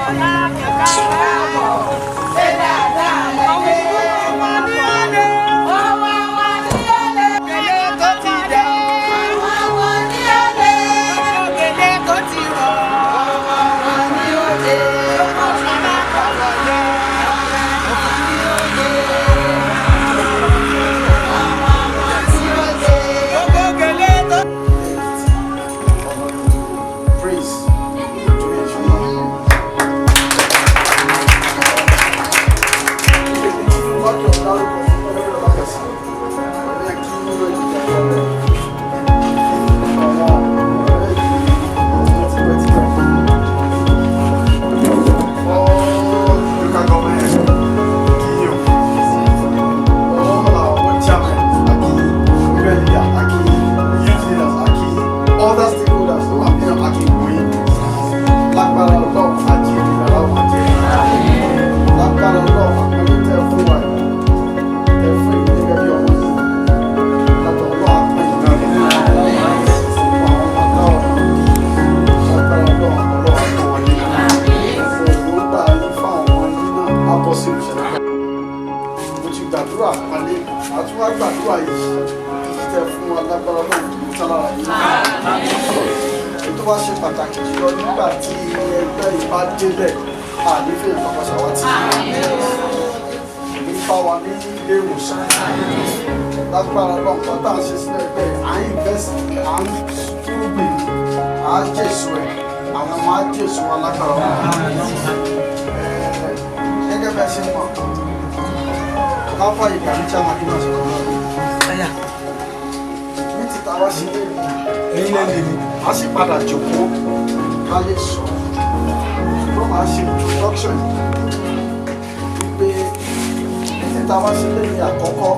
Ṣé dáadáa lẹ dé? Ọwọ́ wa ní ọ̀lẹ́. Gèlè tó ti dà. Ọwọ́ wa ní ọ̀lẹ́. Gèlè tó ti rọ̀. Ọwọ́ wa ní ọ̀lẹ́. Ọmọ alákọ̀wọ̀ yẹ. Gbogbo gèlè tó. Praise to Other stakeholders who have been attacking we lágbára Ọlọ́run, àjíǹde aláwọ̀ jẹ́. Lágbára Ọlọ́run, àpẹẹrẹ tẹ fún wa yìí, tẹ fún ìlú gẹ́gẹ́ bí ọmọ yìí, lágbára Ọlọ́run, àpẹẹrẹ náà fún àwọn ọmọ táwọn náà. Lágbára Ọlọ́run, Ọlọ́run àpọ̀ wọlé èròǹgbà yín fáwọn ọmọ yín náà á bọ́ sí ìṣẹ̀lẹ̀. Mo ti gbàdúrà pálí, àtúwá gbàdúrà yìí. Èyí tẹ fún wa, lágbára Ọlọ́run, kò ní tán lára yín. Èyí tó wá ṣe pàtàkì jùlọ, nígbà tí ẹgbẹ́ ìbá débẹ̀, ànífẹ́ ìfọkànṣàwátì ní bá wa ní ilé ìwòsàn. Lágbára Ọlọ́run, pátá ṣe sílẹ̀ ẹgbẹ́, à ń invest, à ń fúrúgbìn, à ń jèso ẹ̀, àwọn ọmọ á jèso wa lágbára Ọlọ́run. Gẹ́gẹ́ bẹ́ẹ̀ ṣe mọ̀, láfà ìgbà ní chairman kí náà ṣe kọ́ náà ní tìta wá sí ilé Ẹ̀yin lẹ́ lè ní. A sì padà jòkó ká lè sọ, ṣùgbọ́n màá ṣe introduction wípé ní títa wá sí ilé ní àkọ́kọ́.